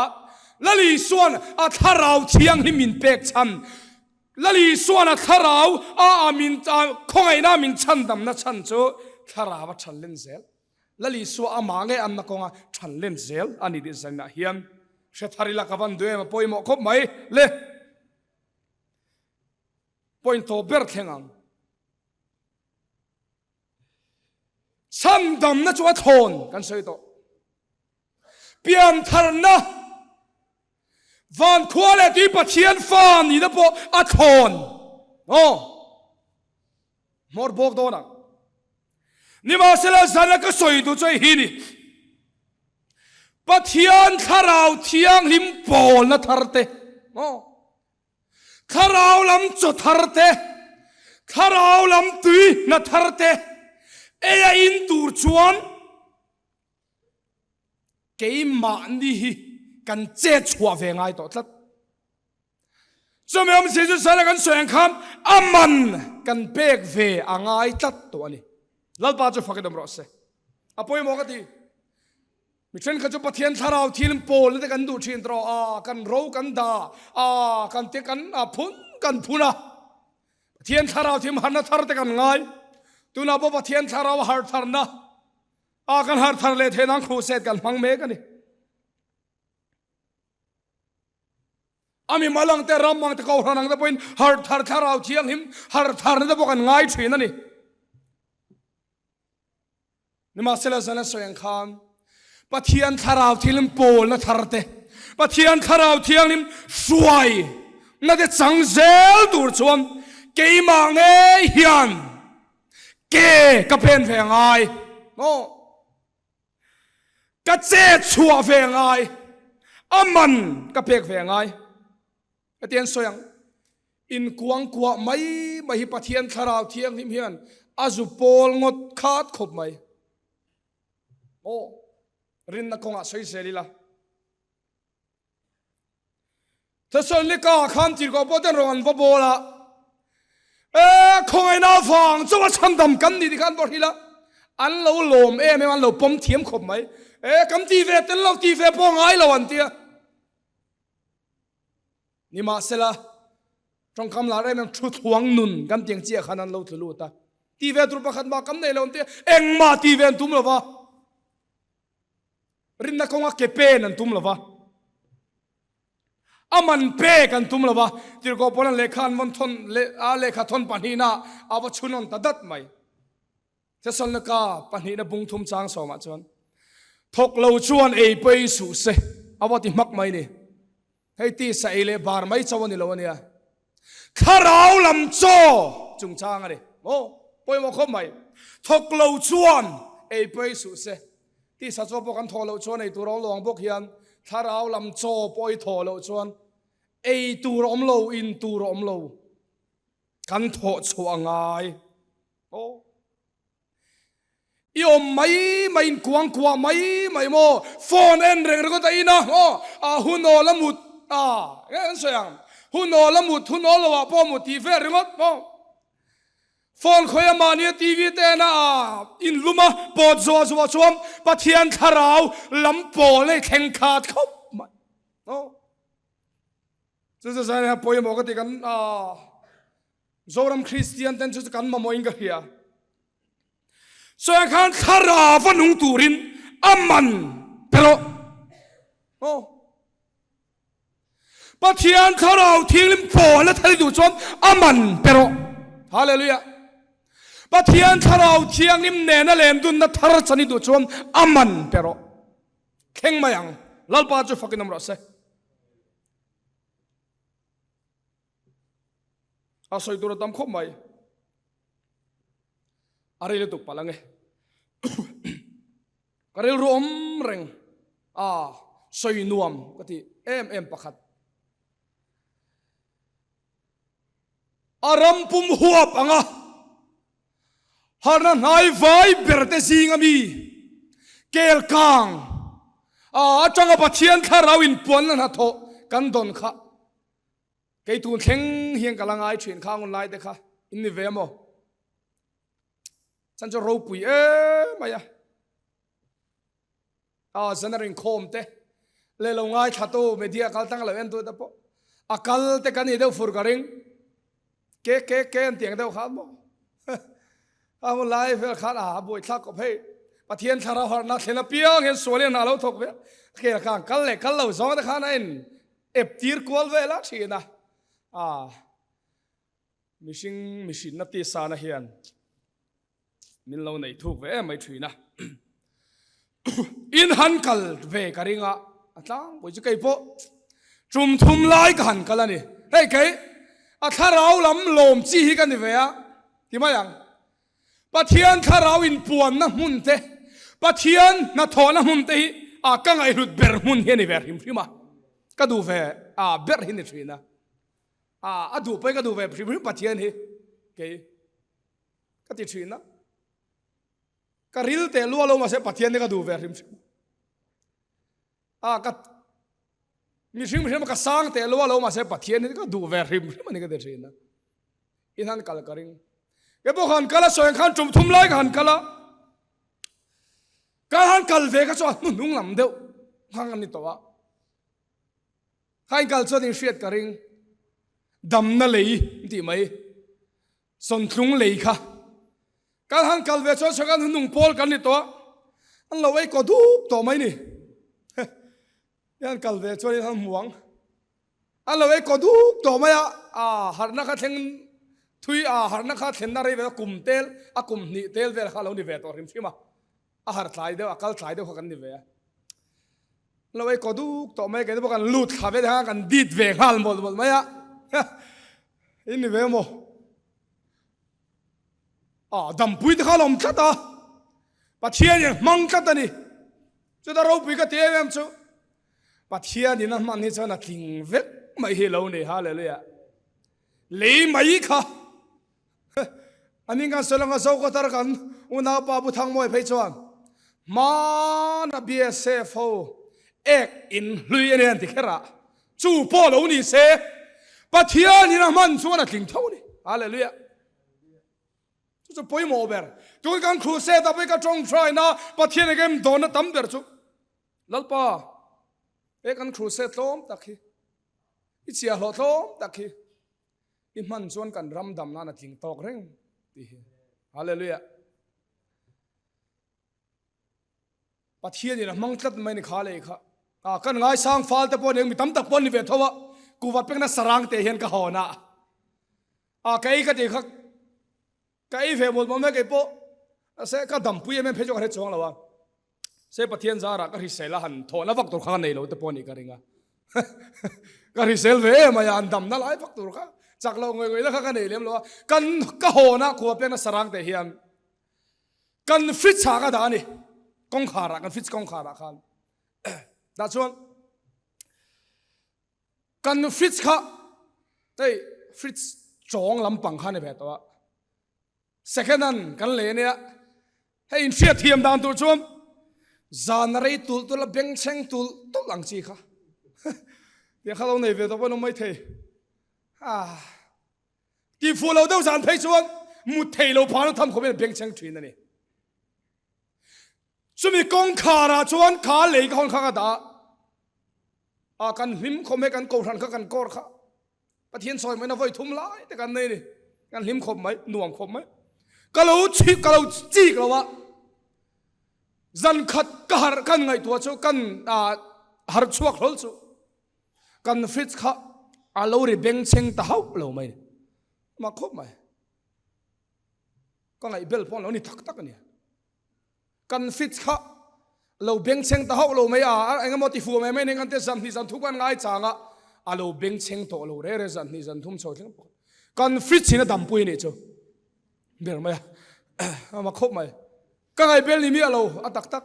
Lal Isuan a thlarau thianghlim min pek chhan, Lal Isuan a thlarau a a min khawngaihna min chhandamna chhan chu thlarau a than len zel. Lal Isua amah nge anna kawnga than len zel a ni tih zaninah hian hre thar ila ka van duh em a pawimawh khawp mai le. Point tawp ber thleng ang. Chhandamna chu a thlawn kan sawi tawh. Piantharna van khua leh tui Pathian fa nihna pawh a thlawn. Aw. Hmawr bawk dawn ang. Nimahsela zana ka sawi duh chu hei hi ni. Pathian thlarau thianghlim pawlna thar te. Aw. Thlarau lam chaw thar te, thlarau lam tui hna thar te ei a in tur chuan keimahni hi kan chet chhuah ve ngai tawh tlat. Chumi awmzia chu Sala kan sawi ang khan a man kan pek ve a ngai tlat tawh a ni. Lalpa chu fakin awm rawh se. A pawimawh ka ti. Mi thenkhat chu Pathian thlarau thil pawl te kan duh thin tawh a, kan ro kan dah a, kan te kan a phun kan phun a. Pathian thlarau thim harna thar te kan ngai. Tunah pawh Pathian thlarau har tharna a kan har thar leh theih nan crusade kan hmang mek a ni. A mi mal ang te, ram ang te, kohhran ang te pawhin har thar thlarau thianghlim har tharna te pawh kan ngai thin a ni. Nimahsela zan a sawi ang khan Pathian thlarau thianghlim pawlna thar te, Pathian thlarau thianghlim hruai na te chang zel tur chuan keimah ngei hian ke ka pen ve ngai maw? Ka chet chhuah ve ngai, a man ka pek ve ngai. Heti an sawi ang, Inkuangkuah mai mai hi Pathian Thlarau Thianghlim hian a zu pawl ngawt khat khawp mai. Aw, rinna kawngah sawi zel ila. Thesalonika khan tirhkoh pawh ten rawn an va bawl a, E, khawngaihna avang chauha chhandam kan ni tih kha an va hrilh a, an lo lawm em em, an lo pawm thiam khawp mai. E, kan ti ve tel lo, ti ve pawh ngai lo an ti a. Nimahsela, tawngkam lar em em thu thluang nun kan tiang chiah khan an lo tlu lut a. Ti ve tur pakhat mah kan nei lo an ti a, engmah ti ve an tum lo va. Rinna kawnga ke pen an tum lo va. A man pek an tum lo va. Tirhkoh Paula'n lehkha an vawn thawn leh a lehkha thawn pahnihna a va chhun awn ta dat mai. Thesalonika pahnihna bung thum chang sawmah chuan, Thawk lo chuan ei pawh ei suh se, a va ti hmak mai ni. Hei tisa ei leh bar mai chauh a ni lo a nia. Thlarau lam chaw chungchang a ni. Maw? Pawimawh khawp mai. Thawk lo chuan ei pawi suh se. Tisa chaw pawh kan thawh loh chuan ei tur a awm lo ang bawk hian thlarau lam chaw pawh i thawh loh chuan ei tur a awm lo, in tur a awm lo. Kan thawh chhuah a ngai. Maw? I awm mai mai in kuang kuah mai mai maw? Phone en reng ringawt a in a maw? A hun awl a mut a nge an sawi ang? Hun awl a mut, hun awl lo ah pawh mut tih vel ringawt maw? Phone khawi a mahni a TV te en a in lum a pawt zuah zuah chuan Pathian thlarau lam pawl hei thleng khat khawp mai maw? Chu chu zai pawimawh ka ti kan a Zoram Kristian ten chu chu kan mamawhin ka hria. Chuan khan thlarau va nung turin a man pe rawh. Aw. Pathian thlarau thianghlim pawl a thar i duh chuan a man pe rawh. Hallelujah. Pathian thlarau thianghlim nena lendunna thar chan i duh chuan a man pe rawh. Thleng mai ang. Lalpa chu fakin awm rawh se. A sawi tur a tam khawp mai. A rei lutuk palh ange. Ka rilru awm reng a sawi nuam ka ti em em pakhat. A ram pum huap anga harna hnai vai ber te zing ami kel kang a atanga Pathian thlarau inpuanna hnathawh kan dawn kha Kei tun thleng hian ka la ngai thin kha ngun lai te kha in ni ve maw? Chan chu ropui em mai a. A zan a rinkhawm te leh lo ngai thla tu media kal tang lo en tu te pawh a kal te kan ni deuh fur ka ring. Ke ke ke an tiang deuh khan maw? A hun lai vel khan a buai thlak khawp hei. Pathian thlarau harhna thlen apiang hian sual hian a lo thawk ve. Ke khan kal leh kal lo zawng te khan a in Ep tir kual vel a thin a, a mihring mihrinna tisana hian min lo neih thuk ve em mai thin a. In han kal ve ka ring a, a tlangpui chu kei pawh tum thum lai ka han kal a ni. Hei kei a thlarau lam lawm chi hi ka ni ve a, ti mai ang. Pathian thlarau inpuanna hmun te, Pathian hnathawhna hmun te hi a ka ngaihhlut ber hmun hi a ni ve hrim hrim a, ka duh ve a ber hi ni thin a, a a duh pawhin ka duh ve hrim hrim Pathian hi kei ka ti thin a, ka ril teh lua lo mahse Pathian hi ka duh ve hrim hrim a, ka mihring mihring ka sang teh lua lo mahse Pathian hi ka duh ve hrim hrim a ni ka ti thin a. In han kal ka ring. Ke pawh han kal a sawi ang khan tum thum lai ka han kal a. Ka han kal ve ka chu a hnuhnung lam deuh hang a ni tawh a. Kha in kal chuan in hriat ka ring. Damna lei tih mai. Sawntlung lei kha. Kan han kal ve chuan sawi khan hnuhnung pawl kan ni tawh a. An lo ei kaw dup tawh mai ni. In han kal ve chuan in han hmu ang. A lo ei kaw duk tawh mai a, a harhna kha thleng thui a harhna kha thlenna rei ve a kum tel a kum hnih tel vel kha a lo ni ve tawh hrim hrim a, a harh tlai deuh a kal tlai deuh kha kan ni ve a. A lo ei kaw duk tawh mai keini pawh kan lut thla ve thei a kan dit ve nghal mawlh mawlh mai a, in ni ve maw? A dampui te kha a lo awm tlat a, Pathian in a hmang tlat a ni. Chuta ropui ka ti em em chu Pathian in a hman hi chuan a tling vek mai hi lo ni. Hallelujah. Lei mai kha anin kan sawi langa zo ka tar kan unaupa Pu Thangmawi phei chuan hmana BSF ho ek in hlui a ni an ti kher a, chu pawh lo ni se Pathian in a hman chuan a tling tho a ni. Hallelujah. Chu chu pawimawh ber. Tun kan crusade a pawh ka tawngtaina Pathian eng em dawnna tam ber chu Lalpa he kan crusade tlawm tak hi i chiahhlawh tlawm tak hi i hman chuan kan ram dam nan a tling tawk reng tih hi. Hallelujah. Pathian in a hmang tlat mai ni kha lei kha. A kan ngaisang fal te pawh ni mi tam tak pawh ni ve tho a kuva pekna sarang te hian ka hawn a. A ka ei ka tih kha ka ei ve mawlh mawlh mai kei pawh se ka dampui em em phei chu ka hre chuang lo a se Pathian zarah ka hrisel a han thawhna vak tur kha ka nei lo te pawh nih ka ring a ka hrisel ve em mai a an damna lai vak tur kha Chak loh ngawih ngawih la kha ka nei lem lo a. Kan ka hawn a khua peng a sarang te hian kan fridge ah ka dah a ni. Kawngkhar ah kan fridge kawngkhar ah khan. Tah chuan kan fridge kha hei fridge chawng lampang kha ni ve tawh a. Second hand kan lei ania, hei in hriat thiam dan tur chuan zan a rei tulh tulh a bengchheng tulh tulh ang chi kha tiang kha lo nei ve tawh pawh an awm mai thei. Ah tih fuh lo deuh zan phei chuan mut thei lo phah na tham khawp in a bengchheng thin a ni. Chumi kawngkhar ah chuan kha lei ka hawn kha ka dah a, ah kan hlim khawm he kan kohhran kha kan kawr kha. Pathian sawi mai na vawi thum lai te kan nei ni. Kan hlim khawp mai, nuam khawp mai. Ka lo chhi, ka lo chik lo a. Zan khat ka har kan ngaihtuah chu kan har chhuak hlawl chu. Kan fridge kha a lo ri bengchheng ta hauh lo mai ni. Mak khawp mai. Ka ngaih bel pawh an lo ni tak tak a ni. Kan fridge kha lo bengchheng ta hauh lo mai a, eng emaw ti fuh mai mai nen kan tia zan hnih zan thum kan ngai chang a, a lo bengchheng tawh lo re re zan hnih zan thum chho thleng pakhat. Kan fridge in a dampui anih chu ber mai a, a mak khawp mai. Ka ngaihbel ni miah lo a tak tak.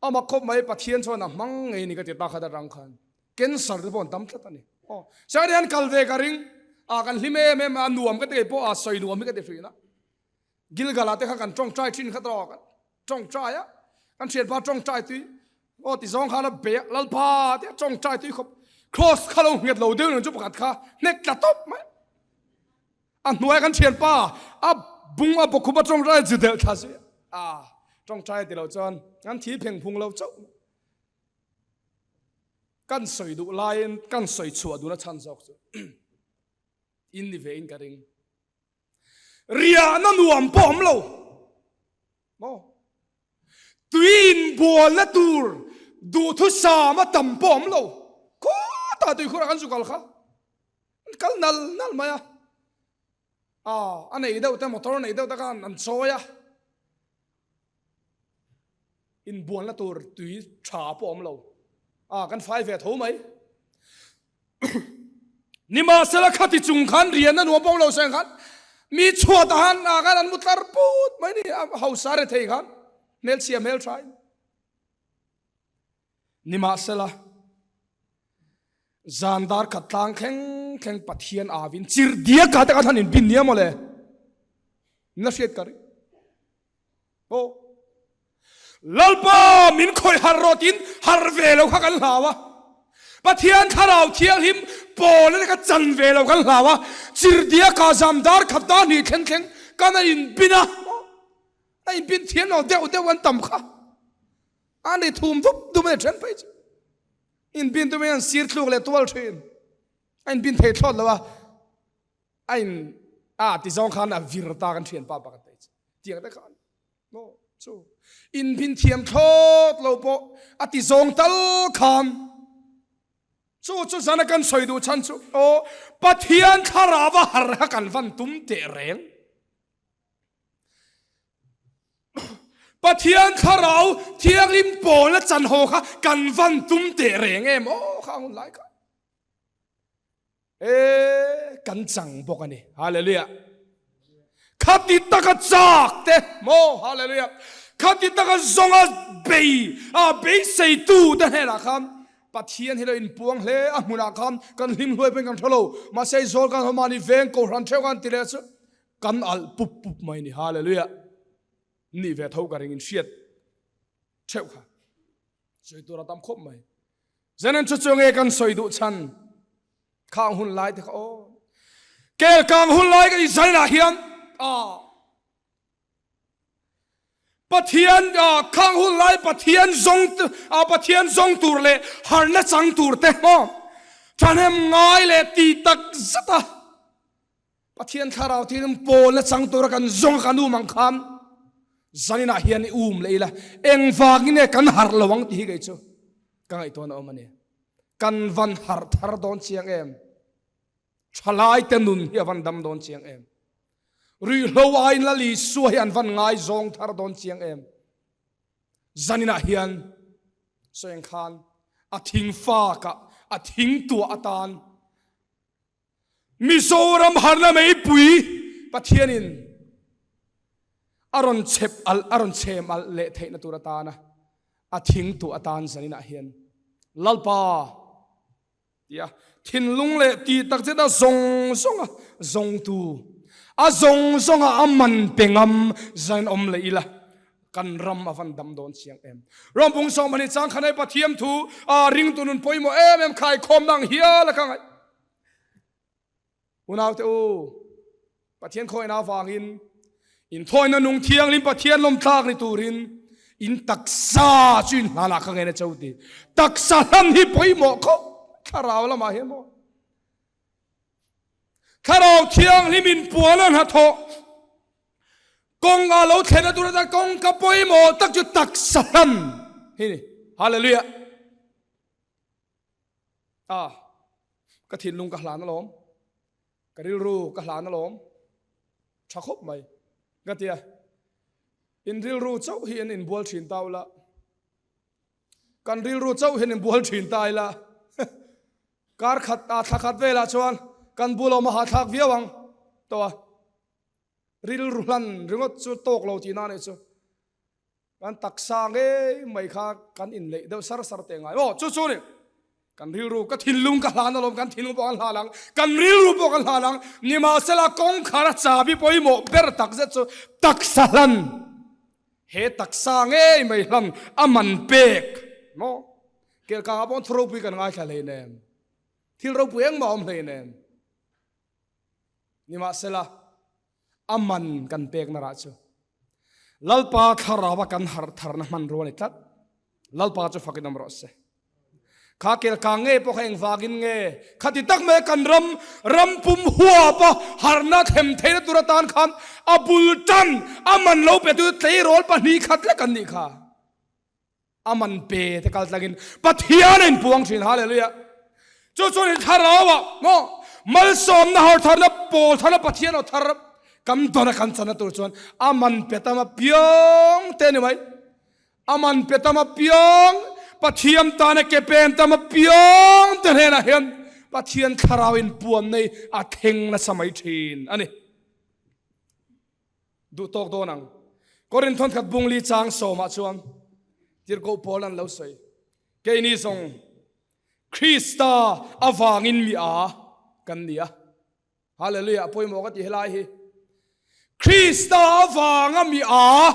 A mak khawp mai Pathian chuan a hmang ngei ni ka ti ta khat atang khan. Cancer te pawh an tam tlat a ni. Aw, Sir hian kal ve ka ring a, kan hlim em em a, nuam ka ti kei pawh a, sawi nuam hi ka ti hrin a. Gilgal-ah te kha kan tawngtai thin kha tawh kan tawngtai a, kan thianpa tawngtai tui aw ti zawng khan a bei a, Lalpa te tawngtai tui khawp cross kha lo nghet lo deuh chu pakhat kha hnek tla tawp mai. A hnuaia kan thianpa a bung a bawkhup a tawngtai zu delh thla zui a, tawngtai ti lo chuan kan thi pheng phung lo chauh. Kan sawi duh laiin kan sawi chhuah duhna chhan zawk chu in ni ve in ka ring. Riahna nuam pawh awm lo maw? Tui inbualna tur duhthusam a tam pawh awm lo. Khawtah tuikhurah kan zu kal kha. An kal nal nal mai a. A, a nei deuh te motor nei deuh te khan an chawi a. Inbualna tur tui tha pawh awm lo. A, kan fai ve tho mai. Nimahsela khati chung khan rian a nuam pawh lo seng khan mi chhuatah khan ah khan an mu tlar put mai ni a hausa re thei khan hmelchhia hmel tha in. Nimahsela zan dar khat tlang thleng thleng Pathian avin chir diak ah te khan han in bin nia mawle. Na hriat ka ring. Aw. Lalpa min khawih har rawh tiin har ve lo kha kan hlau a. Pathian thlarau thianghlim pawl ane ka chan ve lo kan hlau a. Chirdia ka zam dar khat dar hnih thleng thleng kan a inbin a. A inbin thiam lo deuh deuh an tam kha. A ni thum dup dup a ni then phei chu. Inbin tumin an sir thluk leh tual thin. A inbin thei thlawt lo a. A in a ti zawng khan a vir ta kan thian pa pakhat te chu tiang te khan no chu in bin thiam thlawt lo pawh a ti zawng tal khan chu chu zana kan sawi duh chhan chu aw Pathian thlarau a har kha kan van tum teh reng Pathian thlarau thianghlim pawl a chan haw kha kan van tum teh reng em aw kha hun lai kha E kan chang bawk a ni. Hallelujah. Khati taka chak te maw hallelujah. Khati taka zawnga bei a beisei tu te hnenah khan Pathian hi lo inpuang hle a hmunah khan kan hlim hluai pawhin kan hre lo. Mahse Aizawl kan hawm mahni veng kohhran theuh khan ti leh chu kan alh pup pup mai ni. Hallelujah. Nih ve tho ka ring in hriat theuh kha. Sawi tur a tam khawp mai. Zenan chu chu nge kan sawi duh chhan khang hun lai te kha aw. Kel kang hun lai ka Israel ah hian a Pathian khang hun lai Pathian zawng a Pathian zawng tur leh harna chang tur te maw thahnem ngai leh ti tak zet a Pathian thlarau thilin pawl na chang tura kan zawng a kan um ang khan zaninah hian i um leh ila engvangin nge kan harh lo ang tih hi kei chu ka ngaihtuahna awm a ni. Kan van harh thar dawn chiang em? Thalai te nun hi a van dam dawn chiang em? Ruihhlo aiin Lal Isua hi an van ngaizawng thar dawn chiang em? Zaninah hian sawi ang khan a thingfakah a thingtuah atan. Mizoram harna meipui Pathianin a rawn chep alh, a rawn chhem alh leh theihna tur atana a thing tuah atan zaninah hian Lalpa tia thinlung leh tih tak zeta zawng zawnga zawngtu, a zawng zawnga a man pe ngam zain awm leh ila kan ram a van dam dawn chiang em. Rawmbung sawmhani changkhanei Pathiam thu a ringtu nun pawimawh em em khaikhawmna ang hial a ka ngaih. Unaute u, Pathian khawihna avangin inthawina nung thianghlim Pathian lawmtlak ni turin in taksa chu in hlanah ka ngen a cho ti. Taksa hlan hi pawimawh khawp thlarau lamah hian maw. Thlarau thianghlim in puan a hnathawh kawng a lo thlen a tur atan kawng ka pawimawh tak chu taksa hlan hi ni. Hallelujah. A, ka thinlung ka hlan alawm, ka rilru ka hlan alawm, tha khawp mai ka ti a. In rilru chauh hi an inbual thin ta ula, kan rilru chauh hian inbual thin ta ila, kar khat a thla khat velah chuan kan bul awm a hahthlak viau ang tawh a. Rilru hlan ringawt chu tawk lo tihna a nih chu. Kan taksa ngei mai kha kan inleih deuh sar sar teh ngai. Aw, chu chu ni. Kan rilru, ka thinlung ka hlan alawm, kan thinlung pawh kan hlan ang, kan rilru pawh kan hlan ang. Nimahsela kawngkhar a chabi pawimawh ber tak zet chu taksa hlan. He taksa ngei mai hlan a man pek. Maw? Kelkangah pawh thu ropui kan ngaithla hleinem. Thil ropui engmah a awm hleinem. Nimahsela, a man kan pekna rah chu Lalpa thlarau a kan harh tharna hmanrua a ni tlat. Lalpa chu fakin awm rawh se. Kha kelkang nge pawh kha engvangin nge khati tak mai kan ram ram pum huap a harhna thlem theihna tur atan khan a bul tan a man lo pe tu tleirawl 2 khat lek an nih kha. A man pe te kal tlangin Pathian a inpuang thin. Hallelujah. Chu chuan in thlarau ah maw malsawmna har tharna pawl tharna Pathian aw thar kan dawn a kan channa tur chuan a man pe tam apiang te ni mai. A man pe tam apiang Pathian tana ke pen tam apiang te hnenah hian Pathian thlarau inpuan nei a thleng nasa mai thin a ni. Duh tawk dawn ang. Korinth thawnkhat bungli chang sawmah chuan Tirhkoh Paul an lo sawi, Keini zawng Krista avangin mi a kan ni a. Hallelujah, a pawimawh ka ti helai hi. Krista avanga mi a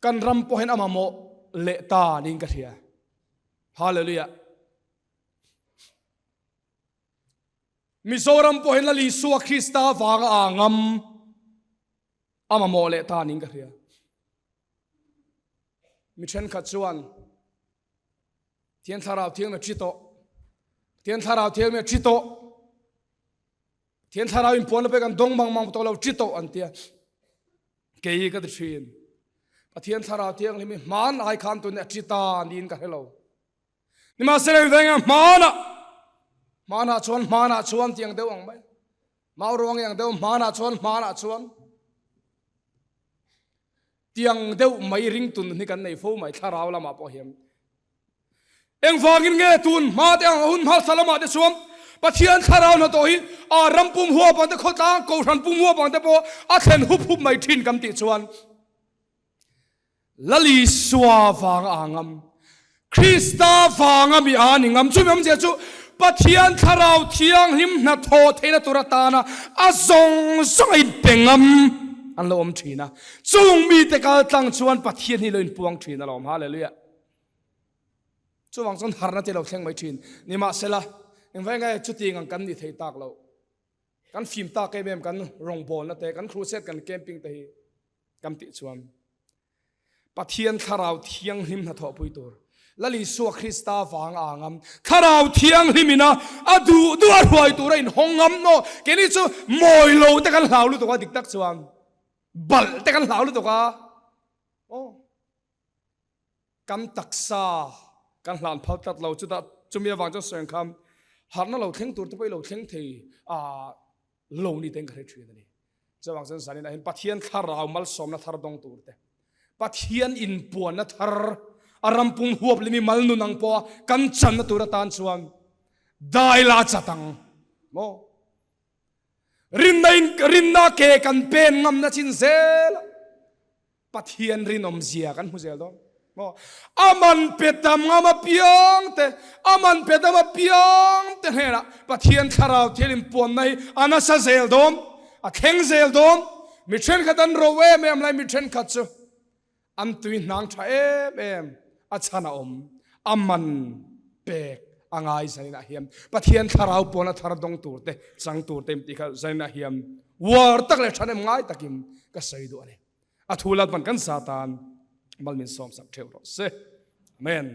kan ram pawh hian a mamawh leh ta niin ka hria. Hallelujah. Mizoram pawh hian Lal Isua Krista vanga aa ngam a mamawh leh ta niin ka hria. Mi thenkhat chuan Pathian Thlarau Thianghlim a thi tawh, Pathian Thlarau Thianghlim a thi tawh, Pathian Thlarau inpuan pek an dawng mang mang tawh lo, thi tawh an tia. Kei ka ti thin. Pathian Thlarau Thianghlim hi hman ai khan tun a thi ta niin ka hre lo. Nimahsela eng veng hmanah hmanah chuan hmanah chuan tiang deuh ang mai. Mau ruang ang deuh hmanah chuan hmanah chuan tiang deuh mai ring tun hi kan nei fo mai thlarau lamah pawh hian. Engvangin nge tun hma te ang hun hmasa lamah te chuan Pathian thlarau hnathawh hi a ram pum huap ang te khawtlang kohhran pum huap ang te pawh a thlen hup hup mai thin kan tih chuan Lal Isua vanga aa ngam, Krista vanga mi aa ni ngam. Chumi awmzia chu Pathian Thlarau Thianghlim hnathawh theihna tur atana a zawng zawng a inpe ngam an lo awm thin a. Chung mite kal tlang chuan Pathian hi lo inpuang thin alawm. Hallelujah. Chuvang chuan harna te lo thleng mai thin. Nimahsela, engvai nge chutiang ang kan nih thei tak loh. Kan fim tak em em kan rawngbawlna te, kan crusade, kan camping te hi. Kan tih chuan Pathian Thlarau Thianghlim hnathawhpui tur Lal Isua Krista vang a ngam Thlarau Thianghlim ina a duh duh a hruai tur a inhawng ngam maw? Keini chu mawi lo te kan hlau lutuk a dik tak chuan balh te kan hlau lutuk a aw kan taksa kan hlan phal tlat lo chutah chumi avang chuan sawi ang khan harhna lo thleng tur te pawh i lo thleng thei a lo ni ten ka hre thin a ni. Chuvang chuan zanin ah hian Pathian thlarau malsawmna thar dawng tur te, Pathian inpuanna thar a rampum huap leh mi mal nun ang pawha kan channa tur atan chuan. Dai la chat ang maw? Rinna in rinna ke kan pen ngamna chin zel a Pathian rinawm zia kan hmu zel dawn maw? Aman pe tam ngam apiang te, aman pe tam apiang te hnenah Pathian thlarau thil inpuanna hi a nasa zel dawn, a thleng zel dawn. Mi thenkhat an ro em em lai mi thenkhat chu An tui hnang tha em em a chhan a awm, a man pek a ngai zaninah hian Pathian thlarau pawn a thar dawng tur te, chang tur te tih kha zaninah hian uar tak leh thanem ngai takin ka sawi duh a ni. A thu lalpan kan sa tan mal min sawmsak theuh rawh se. Amen.